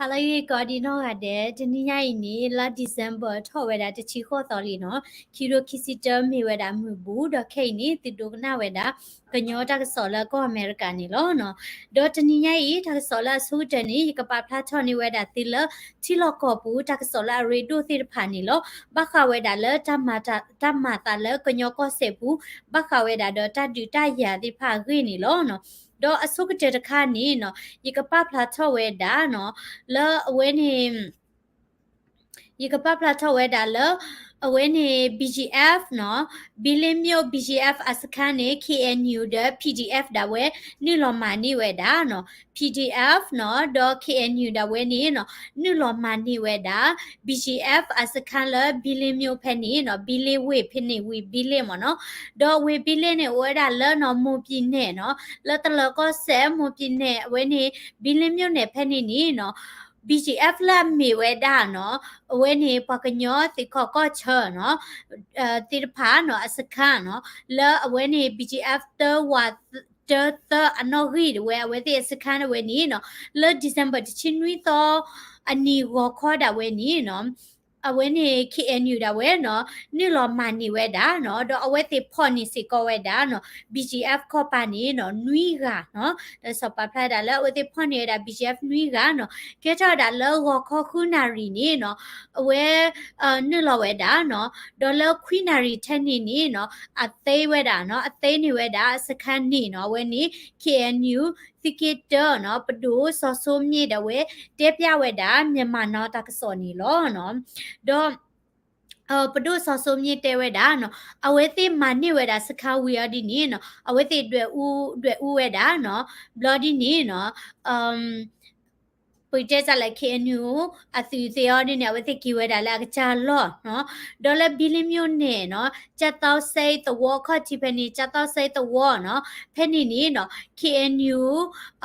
ဟါလၢအဂ့ၤကိးဒံနီၢ်ဂၤဒဲး, တနံၤညါအံၤန့ၣ် လါ December ထီၣ်ဝဲဒၣ်တဆံဃိးသီလံနီၤ, ခံကထိခံဆံတၢ မ့ၢ်ဝဲဒၣ်မုၢ်ဘူၣ်, ဒီးခဲအံၤန့ၣ် သုဒိကနၣ်ဝဲဒၣ် ကညီတၢ်ကစီၣ်လၢကီၢ်အမဲရကၤန့ၣ်လီၤ. ဒီးတနံၤညါအံၤ တၢ်ကစီၣ်လၢအဆိကတၢၢ်န့ၣ် ယကပာ်ဖျါထီၣ်န့ၢ်ဝဲဒၣ်သုလၢ ထံလီၢ်ကီၢ်ပူၤ တၢ်ကစီၣ်လၢအရ့ဒိၣ်သ့ၣ်တဖၣ်န့ၣ်လီၤ. ဘၣ်ဃးဝဲဒၣ်လၢ တၢ်မၤသးလၢကညီကီၢ်စဲၣ်ပူၤ, ဘၣ်ဃးဝဲဒၣ်ဒီးတၢ်ဒုးတၢ်ယၤသ့ၣ်တဖၣ်အဂ့ၢ်န့ၣ်လီၤ. ဒီးအဆိကတၢၢ်တခါန့ၣ်နီၤ, ယကပာ်ဖျါထီၣ်ဝဲဒၣ်နီၤ, လၢအဝဲန့ၣ် ယကပာ်ဖျါထီၣ်ဝဲဒၣ်လၢ အဝဲန့ၣ် BGF နီၤ, ဘံလ့မြို့ BGF အစခန်းန့ၣ် KNU ဒီး PDF ဒၣ်ဝဲ နုာ်လီၤမၤန့ၢ်ဝဲဒၣ်နီၤ, PDF နီၤ, ဒီး KNU ဒၣ်ဝဲန့ၣ်နီၤ, နုာ်လီၤမၤန့ၢ်ဝဲဒၣ် BGF အစခန်းလၢဘံလ့မြို့ဖဲန့ၣ်နီၤ, ဘံလ့ဝ့ၢ်ဖဲန့ၣ် ဝ့ၢ်ဘံလ့မ့ၢ်နီၤ, ဒီးဝ့ၢ်ဘံလ့န့ၣ် အိၣ်ဝဲဒၣ်လၢနီၤ မွန်ပြည်နယ်နီၤ, လၢတလၢၤကီၢ်စဲၣ် မွန်ပြည်နယ် အဝဲန့ၣ် ဘံလ့မြို့နယ် ဖဲန့ၣ်န့ၣ်နီၤ, BGF လၢအမ့ၢ်ဝဲဒၣ်နီၤ, အဝဲန့ၣ်ပှၤကညီသ့ၣ်ခီၣ်ကီၢ်ဆၢနီၤ, သ့ၣ်တဖၣ်နီၤ အစခန်းနီၤ, လၢအဝဲန့ၣ် BGF တၢဝးတၢသၢအနီၣ်ဂံၢ်ဒၣ်ဝဲ အဝဲသ့ၣ်အစခန်းဒၣ်ဝဲန့ၣ်နီၤ, လၢ December တဆံနွံသီ အနံၤဂီၤခီဒၣ်ဝဲန့ၣ်နီၤ, အဝဲန့ၣ် KNU ဒၣ်ဝဲနီၤ, နုာ်လီၤမၤန့ၢ်ဝဲဒၣ်နီၤ, ဒီးအဝဲသ့ၣ်ဖီၣ်န့ၢ်စ့ၢ်ကီးဝဲဒၣ်နီၤ, BGF ခီၣ်ပၤန့ၣ်နီၤ နွံဂၤနီၤ, ဒီးစီၤပာ်ဖျါဒၣ်လၢအဝဲသ့ၣ်ဖီၣ်န့ၢ်ဝဲဒၣ် BGF နွံဂၤနီၤ, ကဲထီၣ်ဝဲဒၣ်လၢဂီၤခီဃုနၣ်ရံၣ်န့ၣ်နီၤ, အဝဲ နုာ်လီၤဝဲဒၣ်နီၤ, ဒီးလၢခွံနၣ်ရံၣ်ထဲန့ၣ်န့ၣ်နီၤ, အသ့ဝဲဒၣ်နီၤ, အသ့န့ၢ်ဝဲဒၣ် စခန်းန့ၣ်နီၤ, အဝဲန့ၣ် KNU သုးက့တၢနီၤ, ပဒိၣ်စီၤစိမ့ၣ်ဒၣ်ဝဲ တဲပျၢ်ဝဲဒၣ် မြန်မာနောင် တၢ်ကစီၣ်န့ၣ်လီၤနီၤ, ဒီး ပဒိၣ်စီၤစိမ့ၣ်တဲဝဲဒၣ်နီၤ, အဝဲသ့ၣ်မၤန့ၢ်ဝဲဒၣ်စခန်းဝံၤအီၤဒ်န့ၣ်နီၤ, အဝဲသ့ၣ်ဒွဲၣ်အူ, ဒွဲၣ်အူဝဲဒၣ်နီၤ, ဘျီဒ်န့ၣ်နီၤ, ပတဲစးလၢ KNU အသုးသ့ၣ်အီၤဒ်န့ၣ် အဝဲသ့ၣ်က့ၤဝဲဒၣ်လၢအကစၢ်လီၢ်နီၤ, ဒီးလၢဘံလ့မြို့န့ၣ်နီၤ, ကၠၣ်သီစဲသဝီခီၣ်ထံးဖဲန့ၣ် ကၠၣ်သီစဲသဝီနီၤ, ဖဲန့ၣ်န့ၣ်နီၤ, KNU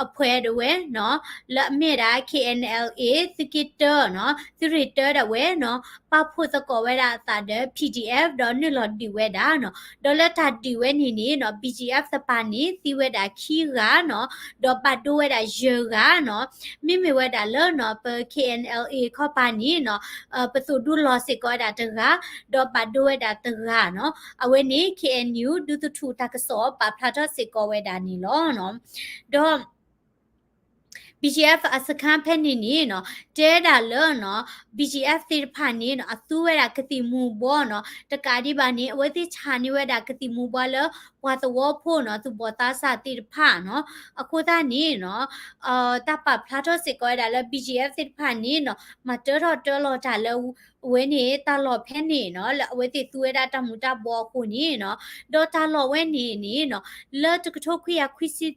အဖွဲ့ဒၣ်ဝဲနီၤ, လၢအမ့ၢ်ဒၣ် KNLA သုးက့တၢနီၤ, သုးရ့ၣ်တၢဒၣ်ဝဲနီၤ, ပာ်ဖှိၣ်သကိးဝဲဒၣ်အသးဒီး PDF ဒီးနုာ်လီၤဒုးဝဲဒၣ်နီၤ, ဒီးလၢတၢ်ဒုးဝဲန့ၣ်န့ၣ်နီၤ, BGF တပၤန့ၣ် သံဝဲဒၣ်ခံဂၤနီၤ, ဒီးဘၣ်ဒိဝဲဒၣ်ယဲၢ်ဂၤနီၤ, မ့မ့ၢ်ဝဲဒၣ်လၢနီၤ, ပ KNLA ခီၣ်ပၤန့ၣ်နီၤ, ပသိၣ်ဒူလီၤစ့ၢ်ကီးဝဲဒၣ်တဂၤ, ဒီးဘၣ်ဒိဝဲဒၣ်တဂၤနီၤ, အဝဲန့ၣ် KNU ဒူသထူၣ်တၢ်ကစီၣ် ပာ်ဖျါထီၣ်စ့ၢ်ကီးဝဲဒၣ်န့ၣ်လီၤနီၤ, ဒီး BGF အစခန်းဖဲန့ၣ်န့ၣ်နီၤ, တဲဒၣ်လၢနီၤ, BGF သ့ၣ်တဖၣ်န့ၣ်နီၤ, အသူဝဲဒၣ်ကသံၣ်မူၤဘှီးနီၤ, တကးဒံးဘၣ်န့ၣ် အဝဲသ့ၣ်ဆါန့ၢ်ဝဲဒၣ်ကသံၣ်မူၤဘှီးလၢ ပှၤသဝီဖိနီၤ, သူၣ်ဘီၣ်သးစၢ်သ့ၣ်တဖၣ်နီၤ, အဃိသတးန့ၣ်နီၤ, တၢ်ပာ်ဖျါထီၣ်စ့ၢ်ကီးဝဲဒၣ်လၢ BGF သ့ၣ်တဖၣ်န့ၣ်နီၤ, မၤတၢထီၣ်တၢလီၤတၢ်လၢ အဝဲန့ၣ်တၢ်လီၢ်ဖဲန့ၣ်နီၤ, လၢအဝဲသ့ၣ်သူဝဲဒၣ်တၢ်မူၤတၢ်ဘှီးအဃိန့ၣ်နီၤ, ဒီးတၢ်လီၢ်ဝဲန့ၣ်န့ၣ်နီၤ, လၢတကထိခွံကယၤခွံဆံ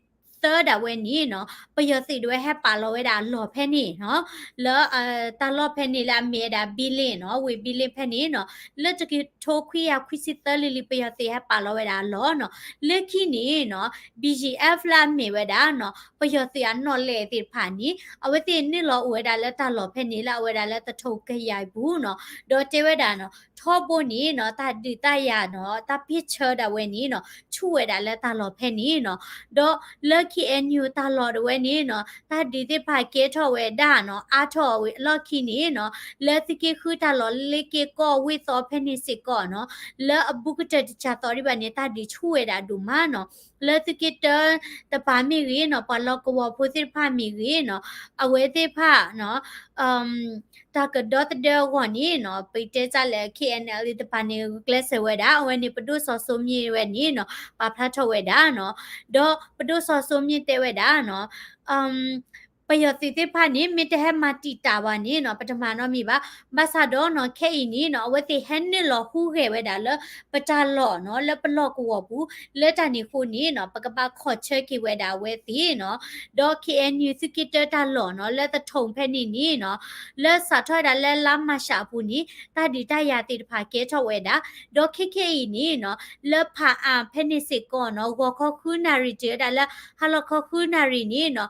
သၢဒၣ်ဝဲန့ၣ်နီၤ, ပယီၤသုးဒၣ်ဝဲဟဲပာ်လီၤဝဲဒၣ်အလီၢ်ဖဲန့ၣ်နီၤ, လၢ တၢ်လီၢ်ဖဲန့ၣ်လၢအမ့ၢ်ဝဲဒၣ်ဘံလ့နီၤ, ဝ့ၢ်ဘံလ့ဖဲန့ၣ်နီၤ, လၢတကထိခွံကယၤခွံဆံသၢလံၤလံၤ ပယီၤသုးဟဲပာ်လီၤဝဲဒၣ်အလီၢ်နီၤ, လၢခံန့ၣ်နီၤ, BGF လၢအမ့ၢ်ဝဲဒၣ်နီၤ, ပယီၤသုးအနီၣ်လဲၢ်သ့ၣ်တဖၣ်န့ၣ် အဝဲသ့ၣ်နုာ်လီၤအိၣ်ဝဲဒၣ်လၢတၢ်လီၢ်ဖဲန့ၣ် လၢအဝဲဒၣ်လၢသထူၣ်ကယၤအပူၤနီၤ, ဒီးတဲဝဲဒၣ်နီၤ, ထီဘိန့ၣ်နီၤ, တၢ်ဒုးတၢ်ယၤနီၤ, တၢ်ပ့ၢ်ဆၢဒၣ်ဝဲန့ၣ်နီၤ, ဆူၣ်ဝဲဒၣ်လၢတၢ်လီၢ်ဖဲန့ၣ်နီၤ, ဒီးလၢ KNU တၢ်လီၢ်ဒၣ်ဝဲန့ၣ်နီၤ, တၢ်ဒုးသ့ၣ်တဖၣ်ကဲထီၣ်ဝဲဒၣ်နီၤ, အါထီၣ်ဝဲအလီၢ်ခံန့ၣ်နီၤ, လၢသုးက့ဃုတၢ်လီၢ်လၢက့ၤကီၢ်ဝ့ၢ်သီဖဲန့ၣ်စ့ၢ်ကီးနီၤ, လၢအဘူးကတၢၢ်တစှၤသီဒံးဘၣ်န့ၣ် တၢ်ဒုးဆူၣ်ဝဲဒၣ်ဒိၣ်မးနီၤ, လၢသုးက့တၢတပၤမ့ၢ်ဂ့ၤနီၤ, ပှၤလီၢ်ကဝီၤဖိသ့ၣ်တဖၣ်မ့ၢ်ဂ့ၤနီၤ, အဝဲသ့ၣ်တဖၣ်နီၤ, တၢ်ကဒီသဒၢအဂီၢ်န့ၣ်နီၤ, ပတဲစးလၢ KNLA တပၤန့ၣ် ဂုာ်ကျဲးစၢးဝဲဒၣ်, အဝဲန့ၣ်ပဒိၣ်စီၤစိမ့ၣ်ဝဲန့ၣ်နီၤ, ပာ်ဖျါထီၣ်ဝဲဒၣ်နီၤ, ဒီးပဒိၣ်စီၤစိမ့ၣ်တဲဝဲဒၣ်နီၤ, ပယီၤသုးသ့ၣ်တဖၣ်န့ၣ် မ့ၢ်တဟဲမၤတံာ်တာ်ဘၣ်န့ၣ်နီၤ, ပတမၤနီတမံၤဘၣ်, ဘၣ်ဆၣ်ဒီးနီၤ, ခဲအံၤန့ၣ်နီၤ, အဝဲသ့ၣ်ဟဲနုာ်လီၤဟူးဂဲၤဝဲဒၣ်လၢပတၢ်လီၢ်နီၤ, လၢပလီၢ်ကဝီၤပူၤ, လၢတၢ်န့ၣ်အဃိန့ၣ်နီၤ, ပကဘၣ်ခီၣ်ဆၢက့ၤဝဲဒၣ်အဝဲသ့ၣ်နီၤ, ဒီး KNU သုးက့တၢတၢ်လီၢ်နီၤ, လၢသထူၣ်ဖဲန့ၣ်န့ၣ်နီၤ, လၢစးထီၣ်ဝဲဒၣ်လၢလါမၢ်ၡးအပူၤန့ၣ် တၢ်ဒုးတၢ်ယၤသ့ၣ်တဖၣ်ကဲထီၣ်ဝဲဒၣ်, ဒီးခဲခဲအံၤန့ၣ်နီၤ, လၢဖးအါဖဲန့ၣ်စ့ၢ်ကီးနီၤ, ဂီၤခီဃုနၣ်ရံၣ်တုၤဝဲဒၣ်လၢ ဟါလီၤခီဃုနၣ်ရံၣ်န့ၣ်နီၤ,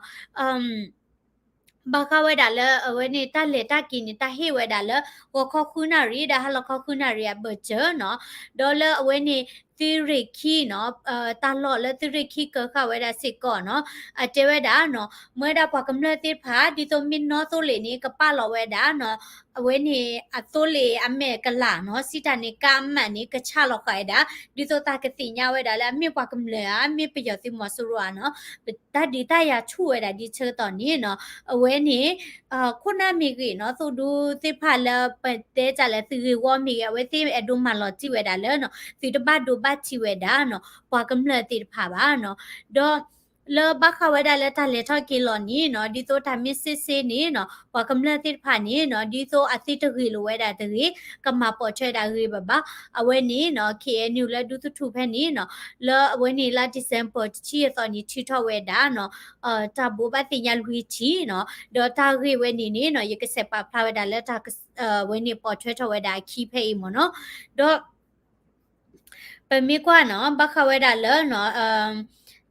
ဘၣ်ဃးဝဲဒၣ်လၢအဝဲန့ၣ် တၢ်လဲၤတၢ်က့ၤန့ၣ် တၢ်ဟ့ၣ်ဝဲဒၣ်လၢ ဂီၤခီဃုနၣ်ရံၣ်ဒီးဟါလီၤခီဃုနၣ်ရံၣ်အဘၢၣ်စၢၤနီၤ, ဒီးလၢအဝဲန့ၣ် သုးရ့ၣ်ခံနီၤ, တၢ်လီၢ်လၢသုးရ့ၣ်ခံကၢၤဃာ်ဝဲဒၣ်စ့ၢ်ကီးနီၤ, အတဲဝဲဒၣ်နီၤ, မ့ၢ်ဝဲဒၣ်ပှၤကမျၢၢ်သ့ၣ်တဖၣ် ဒ်သိးမ့ၢ်နီၣ်သိလ့ၣ်န့ၣ် ကပာ်လီၤဝဲဒၣ်နီၤ, အဝဲန့ၣ်အသိလ့ၣ်အမဲာ်ကလးနီၤ, စံးတၢ်န့ၣ် ကါအမးန့ၣ် ကဆၣ်လီၤဃာ်ဝဲဒၣ်, ဒ်သိးတၢ်ကသ့ၣ်ညါဝဲဒၣ်လၢအမ့ၢ်ပှၤကမျၢၢ်ဧါ, မ့ၢ်ပယီၤသုးမီၤစိရိၤဧါနီၤ, တၢ်ဒုးတၢ်ယၤဆူၣ်ဝဲဒၣ်ဒ်ဆၢကတီၢ်န့ၣ်နီၤ, အဝဲန့ၣ် ခိၣ်နၢ်မ့ၢ်ဂ့ၤနီၤ, သုးဒူသ့ၣ်တဖၣ်လၢပတဲတၢ်လၢသုးဂ့ၢ်ဝီမ့ၢ်ဂ့ၤ, အဝဲသ့ၣ်အဲၣ်ဒိးမၤလီၤတံၢ်ဝဲဒၣ်လၢနီၤ, သုးတဘၣ်ဒိဘၣ်ထံးဝဲဒၣ်နီၤ, ပှၤကမျၢၢ်သ့ၣ်တဖၣ်ဘၣ်နီၤ, ဒီးလၢဘၣ်ဃးဝဲဒၣ်လၢတၢ်လဲၤထီၣ်က့ၤလီၤန့ၣ်နီၤ, ဒ်သိးတၢ်မ့ၢ်စ့စ့န့ၣ်နီၤ, ပှၤကမျၢၢ်သ့ၣ်တဖၣ်န့ၣ်နီၤ, ဒ်သိးအသ့တဂ့ၤလိာ်ဝဲဒၣ်တဂ့ၤ, ကမၤပိာ်ထွဲဒၣ်ဂ့ၤဘၣ်ဘၣ်, အဝဲန့ၣ်နီၤ, ခ့ၣ်အဲၣ်ယူၣ်လၢဒူသထူၣ်ဖဲန့ၣ်နီၤ, လၢအဝဲန့ၣ်လါ December တဆံယဲၢ်သီန့ၣ် ထုးထီၣ်ဝဲဒၣ်နီၤ, တၢ်ဘိးဘၣ်သ့ၣ်ညါလွံၢ်ထံၣ်နီၤ, ဒီးတၢ်ဂ့ၢ်ဝဲန့ၣ်န့ၣ်နီၤ, ယကစးပာ်ဖျါဝဲဒၣ်လၢတၢ် ဝဲန့ၣ်ပိာ်ထွဲထီၣ်ဝဲဒၣ်အခံဖဲအံၤမ့ၢ်နီၤ, ဒီး ပမ့ၢ်ကွၢ်နီၤ, ဘၣ်ဃးဝဲဒၣ်လၢ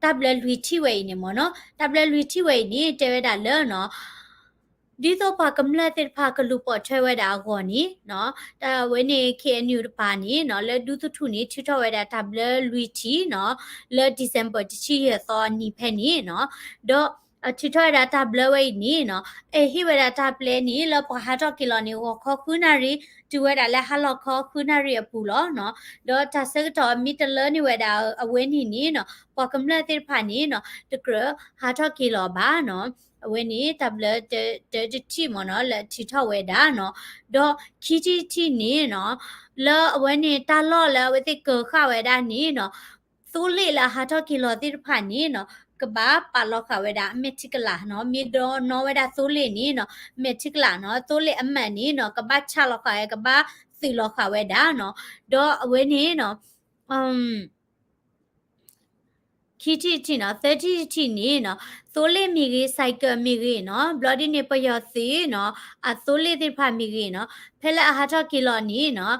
တၢ်ဘျၢလွံၢ်ထံၣ်ဝဲအံၤန့ၣ်မ့ၢ်နီၤ, တၢ်ဘျၢလွံၢ်ထံၣ်ဝဲအံၤန့ၣ် တဲဝဲဒၣ်လၢနီၤ, ဒ်သိးပှၤကမျၢၢ်သ့ၣ်တဖၣ်ကလူၤပိာ်ထွဲဝဲဒၣ်အဂီၢ်န့ၣ်နီၤ, တၢ်ဝဲန့ၣ် ခ့ၣ်အဲၣ်ယူၣ်တပၤန့ၣ်နီၤ, လၢဒူသထူၣ်န့ၣ် ထုးထီၣ်ဝဲဒၣ်တၢ်ဘျၢလွံၢ်ထံၣ်နီၤ, လၢ December တဆံယဲၢ်သီအနံၤဖဲန့ၣ်နီၤ, ဒီး ထုးထီၣ်ဝဲဒၣ်တၢ်ဘျၢဝဲအံၤန့ၣ်နီၤ, အဟ့ၣ်ဝဲဒၣ်တၢ်ပျဲန့ၣ် လၢပှၤဟးထီၣ်က့ၤလီၤန့ၣ် ဂီၤခီဃုနၣ်ရံၣ် တုၤဝဲဒၣ်လၢဟါလီၤခီဃုနၣ်ရံၣ်အပူၤလီၤနီၤ, ဒီးတၢ်ဆၢကတီၢ်မ့ၢ်တလၢန့ၢ်ဝဲဒၣ်အဝဲန့ၣ်န့ၣ်နီၤ, ပှၤကမျၢၢ်သ့ၣ်တဖၣ်န့ၣ်နီၤ, တကြၢးဟးထီၣ်က့ၤလီၤဘၣ်နီၤ, အဝဲန့ၣ်တၢ်ဘျၢတၢတထံၣ်မ့ၢ်နီၤ, လၢထုးထီၣ်ဝဲဒၣ်နီၤ, ဒီးခံထံၣ်တထံၣ်န့ၣ်နီၤ, လၢအဝဲန့ၣ်တၢ်လီၢ်လၢအဝဲသ့ၣ်ကၢၤဃာ်ဝဲဒၣ်န့ၣ်နီၤ, သိလ့ၣ်လၢအဟးထီၣ်က့ၤလီၤသ့ၣ်တဖၣ်န့ၣ်နီၤ, ကဘၣ်ပာ်လီၤဃာ်ဝဲဒၣ်အမဲာ်ထံကလးနီၤ, မ့ၢ်ဒိးနီၣ်ဝဲဒၣ်သိလ့ၣ်န့ၣ်နီၤ, မဲာ်ထံကလးနီၤ, သိလ့ၣ်အမးန့ၣ်နီၤ, ကဘၣ်ဆၣ်လီၤဃာ်ဝဲ, ကဘၣ်သုးလီၤဃာ်ဝဲဒၣ်နီၤ, ဒီးအဝဲန့ၣ်နီၤ, ခံထံၣ်တထံၣ်နီၤ, သၢထံၣ်တထံၣ်န့ၣ်နီၤ, သိလ့ၣ်မ့ၢ်ဂ့ၤ, စဲးကၢးမ့ၢ်ဂ့ၤနီၤ, ဘျီဒ်န့ၣ်ပယီၤသုးနီၤ, အသိလ့ၣ်သ့ၣ်တဖၣ်မ့ၢ်ဂ့ၤနီၤ, ဖဲလၢအဟးထီၣ်က့ၤလီၤန့ၣ်နီၤ,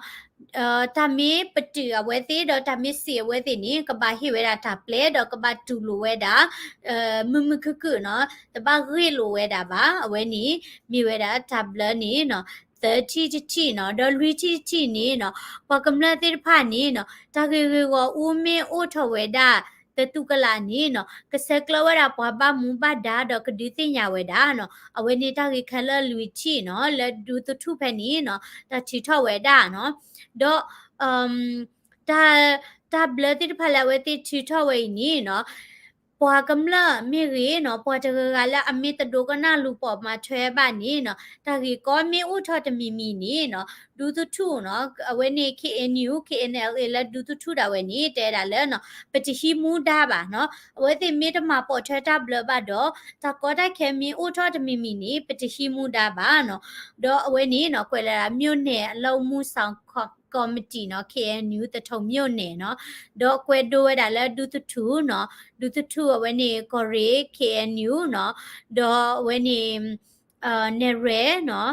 တၢ်မ့ၢ်ပတုာ်အဝဲသ့ၣ်ဒီးတၢ်မ့ၢ်စံးအဝဲသ့ၣ်န့ၣ် ကဘၣ်ဟ့ၣ်ဝဲဒၣ်တၢ်ပျဲဒီးကဘၣ်တူၢ်လိာ်ဝဲဒၣ် မုာ်မုာ်ခုၣ်ခုၣ်နီၤ, တဘၣ်ဂ့ၢ်လိာ်ဝဲဒၣ်ဘၣ်. အဝဲန့ၣ် မ့ၢ်ဝဲဒၣ်တၢ်ဘျၢန့ၣ်နီၤ, သၢထံၣ်တထံၣ်နီၤ, ဒီးလွံၢ်ထံၣ်တထံၣ်န့ၣ်နီၤ, ပှၤကမျၢၢ်သ့ၣ်တဖၣ်န့ၣ်နီၤ, တၢ်ဂ့ၢ်ဂ့ၢ်ဂီၢ်အူမ့ၢ်အိၣ်ထီၣ်ဝဲဒၣ် တတူၢ်ကလာ်န့ၣ်နီၤ, ကဆဲးကျၢဝဲဒၣ်ပှၤဘၣ်မူဘၣ်ဒါဒီးကဒုးသ့ၣ်ညါဝဲဒၣ်နီၤ. အဝဲန့ၣ်တၢ်ဂ့ၢ်ခဲလၢာ်လွံၢ်ထံၣ်နီၤ, လၢဒူသထူၣ်ဖဲန့ၣ်နီၤ, တၢ်ထုးထီၣ်ဝဲဒၣ်နီၤ. ဒီး တၢ် တၢ်ဘျၢသ့ၣ်တဖၣ်လၢအဝဲသ့ၣ်ထုးထီၣ်ဝဲအံၤန့ၣ်နီၤ, ပှၤကမျၢၢ်မ့ၢ်ဂ့ၤနီၤ, ပှၤတဂၤဂၤလၢအမ့ၢ်တဒိကနၣ်လူၤပိာ်မၤထွဲဘၣ်န့ၣ်နီၤ, တၢ်ဂ့ၢ်ကီမ့ၢ်အိၣ်ထီၣ်တမံၤမံၤန့ၣ်နီၤ, ဒူသထူၣ်နီၤ, အဝဲန့ၣ် K N U K N L A လၢဒူသထူၣ်ဒၣ်ဝဲန့ၣ် တဲဒၣ်လၢနီၤ, ပတဟံးမူဒါဘၣ်နီၤ. အဝဲသ့ၣ်မ့ၢ်တမၤပိာ်ထွဲတၢ်ဘျၢဘၣ်ဒီး တၢ်ကီတၢ်ခဲမ့ၢ်အိၣ်ထီၣ်တမံၤမံၤန့ၣ် ပတဟံးမူဒါဘၣ်နီၤ. ဒီးအဝဲန့ၣ်နီၤ, ကွဲးလၢ မြို့နယ်အလုပ်အမှုဆောင်ကော်မတီနီၤ, K N U သထုံမြို့နယ်နီၤ, ဒီးကွဲးဒိဝဲဒၣ်လၢဒူသထူၣ်နီၤ, ဒူသထူၣ်အဝဲန့ၣ် ကီၢ်ရ့ၣ် K N U နီၤ, ဒီးအဝဲန့ၣ် နဲၣ်ရွဲၣ်နီၤ,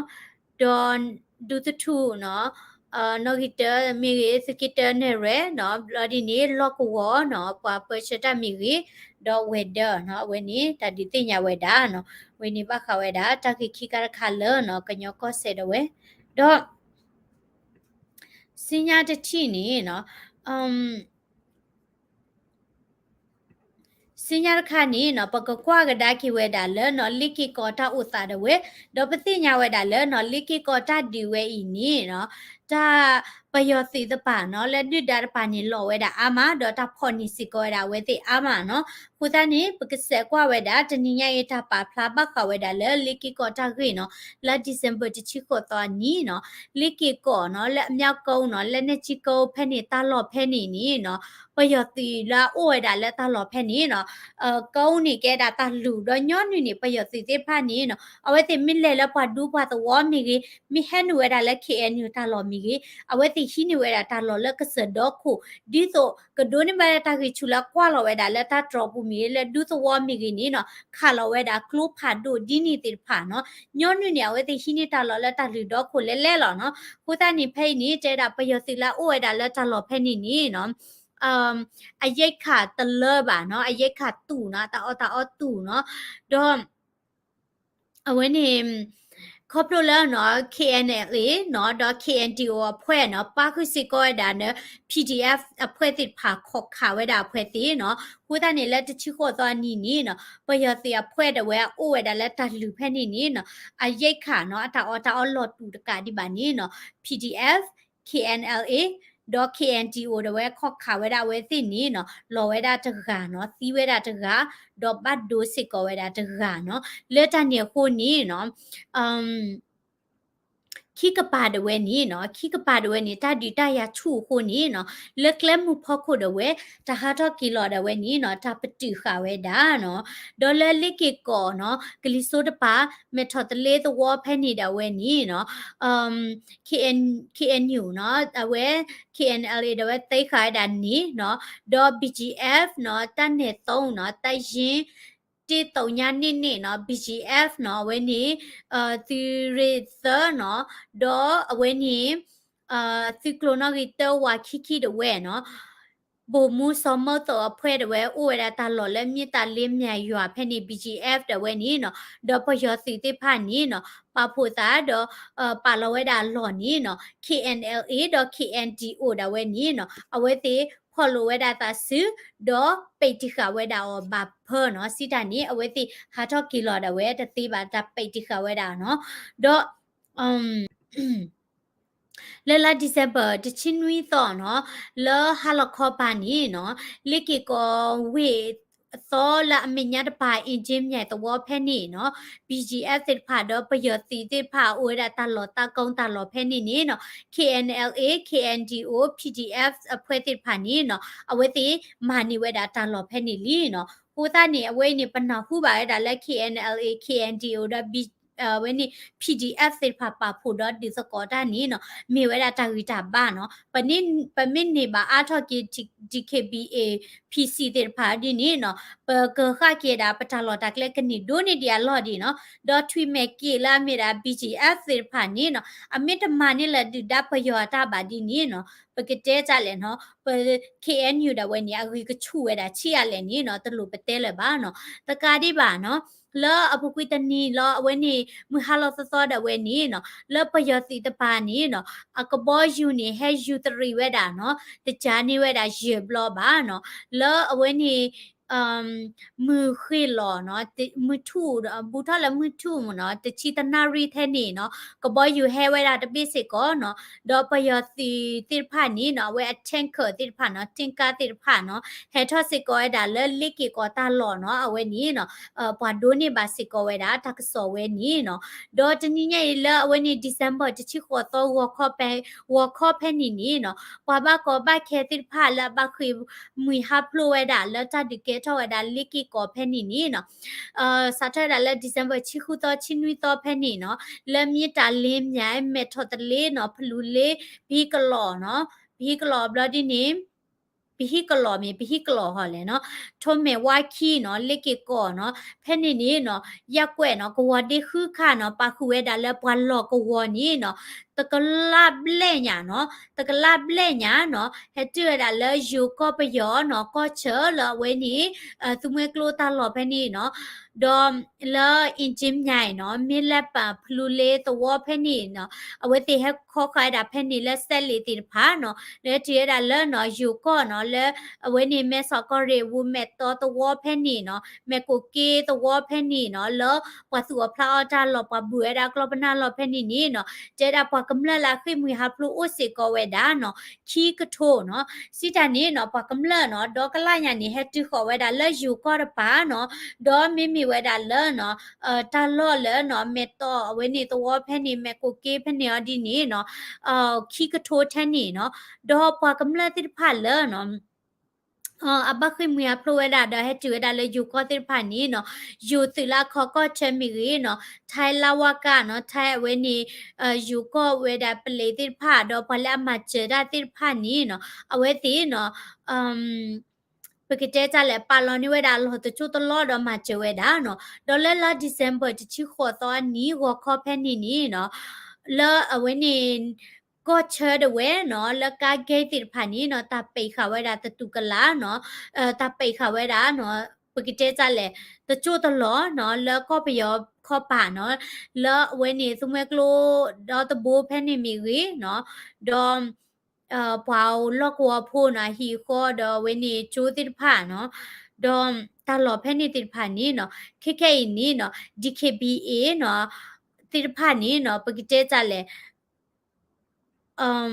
ဒီးဒူသထူၣ်နီၤ, နီၣ်ဂံၢ်တၢမ့ၢ်ဂ့ၤ, သုးက့တၢ နဲၣ်ရွဲၣ်နီၤ, ဘျီဒ်န့ၣ် လီၢ်ကဝီၤနီၤ, ပှၤပၢဆှၢတၢ်မ့ၢ်ဂ့ၤ, ဒီးဝဲၤဒၢးနီၤ, အဝဲန့ၣ်တၢ်ဒုးသ့ၣ်ညါဝဲဒၣ်နီၤ. အဝဲန့ၣ်ဘၣ်ဃးဝဲဒၣ် တၢ်ဂ့ၢ်ခံခါတခါလၢနီၤ, ကညီကီၢ်စဲၣ်ဒၣ်ဝဲ, ဒီး စံညါတထံၣ်န့ၣ်နီၤ, စံညါတခါန့ၣ်နီၤ, ပကကွၢ်ကဒါက့ၤဝဲဒၣ်လၢနီၤ, လ့ၣ်က့ၤကီးတၢ်အိၣ်သးဒၣ်ဝဲ, ဒီးပသ့ၣ်ညါဝဲဒၣ်လၢနီၤ, လ့ၣ်က့ၤကီးတၢ်ဒုးဝဲအံၤန့ၣ်နီၤ, တၢ်ပယီၤသုးတပၤနီၤ, လၢဒုၣ်ဒါတပၤန့ၣ် လီၤဝဲဒၣ်အါမး, ဒီးတၢ်ဖီၣ်န့ၢ်စ့ၢ်ကီးဝဲဒၣ်အဝဲသ့ၣ်အါမးနီၤ. အဃိသတးန့ၣ် ပကစးကွၢ်ဝဲဒၣ် တနံၤညါအံၤတၢ်ပာ်ဖျါဘၣ်ဃးဝဲဒၣ်လၢလ့ၣ်က့ၤကီးတၢ်ဂ့ၢ်နီၤ, လၢ December တဆံဃိးသီအနံၤနီၤ, လ့ၣ်က့ၤကီးနီၤ, လၢအမြောက်ကုန်းနီၤ, လၢ နက်ကြီးကုန်း ဖဲန့ၣ် တၢ်လီၢ်ဖဲန့ၣ်န့ၣ်နီၤ, ပယီၤသုးလၢအအိၣ်ဝဲဒၣ်လၢတၢ်လီၢ်ဖဲန့ၣ်နီၤ, ကုန်းန့ၣ် ကဲဒၣ်တၢ်လူၤ, ဒီးညီနုၢ်န့ၣ် ပယီၤသုးသ့ၣ်တဖၣ်န့ၣ်နီၤ, အဝဲသ့ၣ်မ့ၢ်လဲၤလၢပှၤဒူပှၤသဝီမ့ၢ်ဂ့ၤ, မ့ၢ်ဟဲနုာ်ဝဲဒၣ်လၢ K N U တၢ်လီၢ်မ့ၢ်ဂ့ၤ, အဝဲသ့ၣ်ဟံးန့ၢ်ဝဲဒၣ်တၢ်လီၢ်လၢကစၢၢ်ဒီခိၣ်, ဒ်သိးကဒိးန့ၢ်ဘၣ်တၢ်ဂံၢ်ဆူၣ်လၢကွၢ်လီၤဝဲဒၣ်လၢတၢ်တြီၤပူၤမ့ၢ်ဂ့ၤ, လၢဒူသဝီမ့ၢ်ဂ့ၤန့ၣ်နီၤ, ခးလီၤဝဲဒၣ်ကျိဖးဒိၣ်ဒ်န့ၣ်သ့ၣ်တဖၣ်နီၤ. ညီနုၢ်န့ၣ် အဝဲသ့ၣ်ဟံးန့ၢ်တၢ်လီၢ်လၢတၢ်လုၢ်ဒီခိၣ်လဲၣ်လဲၣ်လီၤနီၤ. အဃိသတးန့ၣ် ဖဲအံၤန့ၣ် တဲဒၣ်ပယီၤသုးလၢအအိၣ်ဝဲဒၣ်လၢတၢ်လီၢ်ဖဲန့ၣ်န့ၣ်နီၤ, အရိက္ခာတလၢဘၣ်နီၤ, အရိက္ခာတူၢ်နီၤ, တၢ်အီၣ်တၢ်အီတူၢ်နီၤ, ဒီး အဝဲန့ၣ် ခီဖျိလၢနီၤ K N L A နီၤ ဒီး K N D O အဖှဲၣ်နီၤ ပၣ်ဃုာ်စ့ၢ်ကီးဝဲဒၣ်လၢ P D F အဖှဲၣ်သ့ၣ်တဖၣ် ခိးခးဝဲဒၣ်အဖှဲၣ်သ့ၣ်နီၤ. အဃိသတးန့ၣ် လၢတဆံဃိးသီအနံၤန့ၣ်နီၤ ပယီၤသုးအဖှဲၣ်ဒၣ်ဝဲအအိၣ်ဝဲဒၣ်လၢတၢ်လုၢ်ဖဲန့ၣ်န့ၣ်နီၤ အရိက္ခာ နီၤ အတၢ်အီၣ်တၢ်အီလီၢ်တူာ်တကးဒံးဘၣ်န့ၣ်နီၤ P D F, K N L A ဒီး K N D O ဒၣ်ဝဲ ခိးခးဝဲဒၣ်အဝဲသ့ၣ်န့ၣ်နီၤ လီၤဝဲဒၣ်တဂၤနီၤ သံဝဲဒၣ်တဂၤ ဒီးဘၣ်ဒိစ့ၢ်ကီးဝဲဒၣ်တဂၤနီၤ. လၢတၢ်န့ၣ်အဃိန့ၣ်နီၤ ခံကပၤဒၣ်ဝဲန့ၣ်နီၤ ခံကပၤဒၣ်ဝဲန့ၣ် တၢ်ဒုးတၢ်ယၤဆူၣ်အဃိန့ၣ်နီၤ လၢကျဲမုၢ်ဖီခိၣ်ဒၣ်ဝဲ တၢ်ဟးထီၣ်က့ၤလီၤဒၣ်ဝဲန့ၣ်နီၤ တၢ်ပတုာ်ဃာ်ဝဲဒၣ်နီၤ. ဒီးလၢလ့ၣ်က့ၤကီၢ်နီၤ ကလံၤစိးတပၤ မဲာ်ထီၣ်တလ့သဝီဖဲန့ၣ်ဒၣ်ဝဲန့ၣ်နီၤ K N, K N U နီၤ အဝဲ K N L A ဒၣ်ဝဲသ့ဃာ်ဝဲဒၣ်န့ၣ်နီၤ ဒီး B G F နီၤ တၢ်နဲၣ်သိနီၤ တၢ်ယ့ၢ် တ့သိညါန့ၣ်န့ၣ်နီၤ B G F နီၤ အဝဲန့ၣ် သုးရ့ၣ်သၢနီၤ ဒီးအဝဲန့ၣ် သုးကျိၤနီၣ်ဂံၢ်တၢဝးခံခံဒၣ်ဝဲနီၤ ဗိုလ်မှူး စောမုတ်သုန် အဖှဲၣ်ဒၣ်ဝဲ အိၣ်ဝဲဒၣ်တၢ်လီၢ်လၢမ့ၢ်တၢ်လ့မၠဲယွၤဖဲန့ၣ် B G F ဒၣ်ဝဲန့ၣ်နီၤ ဒီးပယီၤသုးသ့ၣ်တဖၣ်န့ၣ်နီၤ ပာ်ဖှိၣ်သးဒီး ပာ်လီၤဝဲဒၣ်အလီၢ်န့ၣ်နီၤ K N L A ဒီး K N D O ဒၣ်ဝဲန့ၣ်နီၤ အဝဲသ့ၣ်ဖီၣ်လိာ်ဝဲဒၣ်သးစု ဒီးပဲာ်တံာ်ဃာ်ဝဲဒၣ်အီၤဘၣ်ဖၢနီၤ စံးတၢ်န့ၣ် အဝဲသ့ၣ်ဟးထီၣ်က့ၤလီၤဒၣ်ဝဲတသ့ဘၣ် တၢ်ပဲာ်တံာ်ဃာ်ဝဲဒၣ်နီၤ ဒီး လၢလါ December တဆံနွံသီနီၤ လၢဟါလီၤခီပၤန့ၣ်နီၤ လ့ၣ်က့ၤကီၢ်ဝ့ၢ်အသီလၢအမဲာ်ညါတပၤ အ့ၣ်ကၠ့မၠဲၣ်သဝီဖဲန့ၣ်နီၤ B G F သ့ၣ်တဖၣ်ဒီးပယီၤသုးသ့ၣ်တဖၣ်အိၣ်ဝဲဒၣ်တၢ်လီၢ်တၢ်ကီတၢ်လီၢ်ဖဲန့ၣ်န့ၣ်နီၤ K N L A, K N D O, P D F အဖှဲၣ်သ့ၣ်တဖၣ်န့ၣ်နီၤ အဝဲသ့ၣ်မၤန့ၢ်ဝဲဒၣ်တၢ်လီၢ်ဖဲန့ၣ်လံနီၤ အဃိသတးန့ၣ် အဝဲအံၤန့ၣ် ပနၢ်ဟူဘၣ်ဝဲဒၣ်လၢ K N L A, K N D O ဒီး အဝဲန့ၣ် P D F သ့ၣ်တဖၣ်ပာ်ဖှိၣ်ဒီးဒုးသကိးတၢ်န့ၣ်နီၤ မ့ၢ်ဝဲဒၣ်တၢ်ဂံၢ်တၢ်ဘါနီၤ ပမ့ၢ်န့ၢ်ဘၣ်အါထီၣ်က့ၤ D K B A, P C သ့ၣ်တဖၣ်ဒ်န့ၣ်နီၤ ပကဃၣ်က့ၤဒၣ်ပတၢ်လီၢ်တၢ်ကျဲကန့ၢ်ဒိၣ်န့ၢ်ဒံးအလီၢ်ဒံးနီၤ ဒီးထွံၣ်မဲာ်က့ၤလၢအမ့ၢ်ဒၣ် B G F သ့ၣ်တဖၣ်န့ၣ်နီၤ အမ့ၢ်တမၤန့ၢ်လၢၤဒုၣ်ဒါပယီၤအတၢ်ဘၣ်ဒ်န့ၣ်နီၤ ပကတဲတၢ်လဲၣ်နီၤ ပ K N U ဒၣ်ဝဲန့ၣ် အဂံၢ်ကဆူၣ်ဝဲဒၣ်ဆံးအါလဲၣ်န့ၣ်နီၤ တလိၣ်ပတဲလၢၤဘၣ်နီၤ တကးဒံးဘၣ်နီၤ လၢအပူၤကွံာ်တနံၤလီၤ အဝဲန့ၣ် မုၢ်ဟါလီၤသီသီဒၣ်ဝဲန့ၣ်နီၤ လၢပယီၤသုးတပၤန့ၣ်နီၤ အကဘီယူၤန့ၣ် ဟဲယူၤတရံးဝဲဒၣ်နီၤ တကးန့ၢ်ဝဲဒၣ်ယဲၢ်ဘျီဘၣ်နီၤ လၢအဝဲန့ၣ် မုၢ်ဃ့ၢ်လီၤနီၤ မုၢ်ထူၣ် ဘူးထီၣ်လၢမုၢ်ထူၣ်မ့ၢ်နီၤ တဆံတနၣ်ရံၣ်ထဲန့ၣ်နီၤ ကဘီယူၤဟဲဝဲဒၣ်တဘ့ၣ်စ့ၢ်ကီးနီၤ ဒီးပယီၤသုးသ့ၣ်တဖၣ်န့ၣ်နီၤ အဝဲအ tanker သ့ၣ်တဖၣ်နီၤ tanker သ့ၣ်တဖၣ်နီၤ ဟဲထီၣ်စ့ၢ်ကီးဝဲဒၣ်လၢလ့ၣ်က့ၤကီၢ်တၢ်လီၢ်နီၤ အဝဲန့ၣ်နီၤ ပှၤဒိးန့ၢ်ဘၣ်စ့ၢ်ကီးဝဲဒၣ်တၢ်ကစီၣ်ဝဲန့ၣ်နီၤ ဒီးတနံၤညါအံၤလၢအဝဲန့ၣ် December တဆံဃိးသီ ဂီၤခီဖဲန့ၣ်န့ၣ်နီၤ ပှၤဘၣ်ကီဘၣ်ခဲသ့ၣ်တဖၣ်လၢအဘၣ်ဃ့ၢ်မှံဟးဖျိးဝဲဒၣ် လၢတၢ်ဒုးကဲထီၣ်ဝဲဒၣ်လ့ၣ်က့ၤကီၢ်ဖဲန့ၣ်န့ၣ်နီၤ စးထီၣ်ဝဲဒၣ်လၢ December တဆံဃုသီ တဆံနွံသီဖဲန့ၣ်နီၤ လၢမ့ၢ်တၢ်လ့မၠဲၣ် မဲာ်ထီၣ်တလ့နီၤ ဖလူလ့ ပဟံကလီၢ်နီၤ ပဟံကလီၢ်ဘျီဒ်န့ၣ် ပဟံကလီၢ်မ့ၢ် ပဟံကလီၢ်ဟီလဲၣ်နီၤ ထိးမဲာ်ဝါခံနီၤ လ့ၣ်က့ၤကီၢ်နီၤ ဖဲန့ၣ်န့ၣ်နီၤ ယၢ်ကွဲးနီၤ ကဝီၤဒ့ဃုခါနီၤ ပာ်ဃုာ်ဝဲဒၣ်လၢပှၤလီၢ်ကဝီၤန့ၣ်နီၤ တကလးဘျဲၣ်ညါနီၤ တကလးဘျဲၣ်ညါနီၤ ဟဲတုၤဝဲဒၣ်လၢယိၤကီၢ်ပယီၤနီၤ ကီၢ်ဆၢလၢအဝဲန့ၣ် သူမှဲကျိတၢ်လီၢ်ဖဲန့ၣ်နီၤ ဒီးလၢအ့ၣ်ကၠ့မၠဲၣ်နီၤ မ့ၢ်လၢပဖလူလ့သဝီဖဲန့ၣ်နီၤ အဝဲသ့ၣ်ဟဲခီဃာ်ဝဲဒၣ်ဖဲန့ၣ်လၢစဲးလ့ၣ်သ့ၣ်တဖၣ်နီၤ လၢတုၤဝဲဒၣ်လၢနီၤ ယိၤကီၢ်နီၤ လၢအဝဲန့ၣ် မဲဆီးကီၢ်ရ့ၣ် ဝူၤမဲာ်တီသဝီဖဲန့ၣ်နီၤ မဲာ်ကိးက့သဝီဖဲန့ၣ်နီၤ လၢပှၤသူၣ်အီၣ်ဖျးအီၣ်တၢ်လီၢ် ပှၤဘုၣ်ဝဲဒၣ်ကျီၢ်ပနၢ်လီၢ်ဖဲန့ၣ်န့ၣ်နီၤ တဲဒၣ်ပှၤကမျၢၢ်လၢအဃ့ၢ်မှံဟးဖျိးအိၣ်စ့ၢ်ကီးဝဲဒၣ်နီၤ ခံကထိနီၤ စံးတၢ်န့ၣ်နီၤ ပှၤကမျၢၢ်နီၤ ဒီကလၣ်ညါန့ၣ် ဟဲတုၤဃီၤဝဲဒၣ်လၢယိၤကီၢ်တပၤနီၤ ဒီးမ့မ့ၢ်ဝဲဒၣ်လၢနီၤ တၢ်လီၢ်လၢနီၤ မဲာ်တီအဝဲန့ၣ်သဝီဖဲန့ၣ် မဲာ်ကိးက့ဖဲန့ၣ်အီၤဒ်န့ၣ်နီၤ ခံကထိထဲန့ၣ်နီၤ ဒီးပှၤကမျၢၢ်သ့ၣ်တဖၣ်လၢနီၤ အဘၣ်ဃ့ၢ်မှံဟးဖျိးဝဲဒၣ်ဒီးဟဲတုၤဝဲဒၣ်လၢယိၤကီၢ်သ့ၣ်တဖၣ်န့ၣ်နီၤ ယိၤသုးလၢအခီကီၢ်ဆၢမ့ၢ်ဂ့ၤနီၤ ထဲလါဝါကၢ်နီၤ ထဲအဝဲန့ၣ် ယိၤကီၢ်ဝဲဒၣ်ပလံးသ့ၣ်တဖၣ် ဒီးပှၤလၢအမၤစၢၤတၢ်သ့ၣ်တဖၣ်န့ၣ်နီၤ အဝဲသ့ၣ်နီၤ ပကတဲတၢ်လဲၣ် ပာ်လီၤန့ၢ်ဝဲဒၣ်လီၢ်တစိၢ်တလီၢ်ဒီးမၤစၢၤဝဲဒၣ်နီၤ ဒီးလၢလါ December တဆံဃိးသီအနံၤ ဂီၤခီဖဲန့ၣ်န့ၣ်နီၤ လၢအဝဲန့ၣ် ကီၢ်ဆၢဒၣ်ဝဲနီၤ လၢကါ gate သ့ၣ်တဖၣ်န့ၣ်နီၤ တၢ်ပဲာ်ဃာ်ဝဲဒၣ်သတူၢ်ကလာ်နီၤ တၢ်ပဲာ်ဃာ်ဝဲဒၣ်နီၤ ပကတဲတၢ်လဲၣ် တစိၢ်တလီၢ်နီၤ လၢကီၢ်ပယီၤခီပၤနီၤ လၢအဝဲန့ၣ် သူမှဲကျိဒီတဘိဖဲန့ၣ်မ့ၢ်ဂ့ၤနီၤ ဒီး ပှၤလီၢ်ကဝီၤဖိနီၤ အဟံၣ်အဃီဒီးအဝဲန့ၣ်ကၠိသ့ၣ်တဖၣ်နီၤ ဒီးတၢ်လီၢ်ဖဲန့ၣ်သ့ၣ်တဖၣ်န့ၣ်နီၤ ခဲခဲအံၤန့ၣ်နီၤ DKBA နီၤ သ့ၣ်တဖၣ်န့ၣ်နီၤ ပကတဲတၢ်လဲၣ်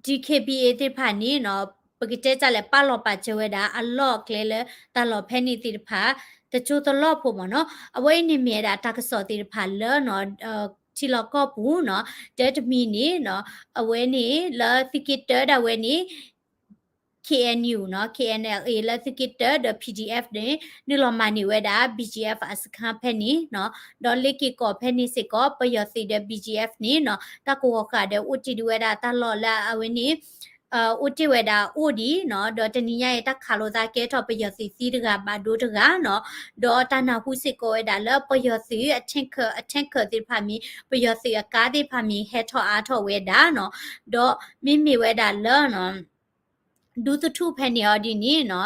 DKBA သ့ၣ်တဖၣ်န့ၣ်နီၤ ပကတဲတၢ်လဲၣ် ပာ်လီၤပာ်စၢၤဝဲဒၣ်အလီၢ်အကျဲလၢတၢ်လီၢ်ဖဲန့ၣ်သ့ၣ်တဖၣ် တစိၢ်တလီၢ်ဖိမ့ၢ်နီၤ အဝဲအံၤန့ၣ်မ့ၢ်ဝဲဒၣ်တၢ်ကစီၣ်သ့ၣ်တဖၣ်လၢနီၤ ထံလီၢ်ကီၢ်ပူၤနီၤ တၢတမံၤန့ၣ်နီၤ အဝဲန့ၣ်လၢသုးက့တၢဒၣ်ဝဲန့ၣ် KNU နီၤ KNLA လၢသုးက့တၢဒီး PDF န့ၣ် နုာ်လီၤမၤန့ၢ်ဝဲဒၣ် BGF အစခန်းဖဲန့ၣ်နီၤ ဒီးလ့က့ၤကီၢ်ဖဲန့ၣ်စ့ၢ်ကီး ပယီၤသုးဒီး BGF န့ၣ်နီၤ တၢ်ကဝီၤဃာ်ဒီးအိၣ်တ့ၢ်ဒံးဝဲဒၣ်တၢ်လီၢ်လၢအဝဲန့ၣ် အိၣ်တ့ၢ်ဝဲဒၣ်အိၣ်ဒံးနီၤ ဒီးတနံၤညါအံၤတၢ်ခးလိာ်သးကဲထီၣ်ပယီၤသုးသံတဂၤဘၣ်ဒိတဂၤနီၤ ဒီးတၢ်နၢ်ဟူစ့ၢ်ကီးဝဲဒၣ်လၢပယီၤသုးအ tanker အ tanker သ့ၣ်တဖၣ်မ့ၢ် ပယီၤသုးအကါသ့ၣ်တဖၣ်မ့ၢ် ဟဲထီၣ်အါထီၣ်ဝဲဒၣ်နီၤ ဒီးမ့မ့ၢ်ဝဲဒၣ်လၢ ဒူသထူၣ်ဖဲန့ၣ်အီၤဒ်န့ၣ်နီၤ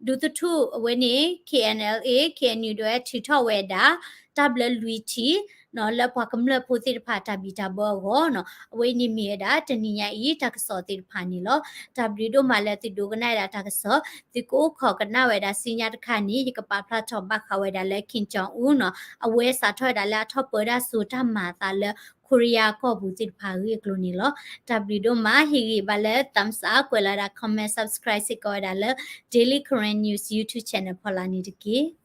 ဒူသထူၣ်အဝဲန့ၣ် KNLA KNU ဒွဲထုးထီၣ်ဝဲဒၣ် တၢ်ဘျၢလွံၢ်ထံၣ်နီၤ လၢပှၤကမျၢၢ်ဖိသ့ၣ်တဖၣ်တၢ်ဘံၣ်တၢ်ဘၢအဂီၢ်နီၤ အဝဲအံၤန့ၣ်မ့ၢ်ဝဲဒၣ်တနံၤညါအံၤတၢ်ကစီၣ်သ့ၣ်တဖၣ်န့ၣ်လီၤ. တၢ်ဘျုးဒိၣ်မးလၢသုဒိကနၣ်ဝဲဒၣ်တၢ်ကစီၣ် သုကအိၣ်ခိးကနၣ်ဝဲဒၣ်စံညါတခါန့ၣ် ယကပာ်ဖျါထီၣ်ဘၣ်ဃးဝဲဒၣ်လၢ Kim Jong Un နီၤ အဝဲစးထီၣ်ဝဲဒၣ်လၢအထီၣ်ပၢဒၣ်စိၤတၢ်မၤအသးလၢ ခိရံယါကီၢ်ပူၤသ့ၣ်တဖၣ်အဂ့ၢ်အကျိၤန့ၣ်လီၤ. တၢ်ဘျုးဒိၣ်မး ဟ့ၣ်ဂံၢ်ဘါလၢ thumbs up ကွဲးလီၤဒၣ် comment subscribe စ့ၢ်ကီးဝဲဒၣ်လၢ Daily Karen News YouTube channel ဖီလာ်န့ၣ်တက့ၢ်.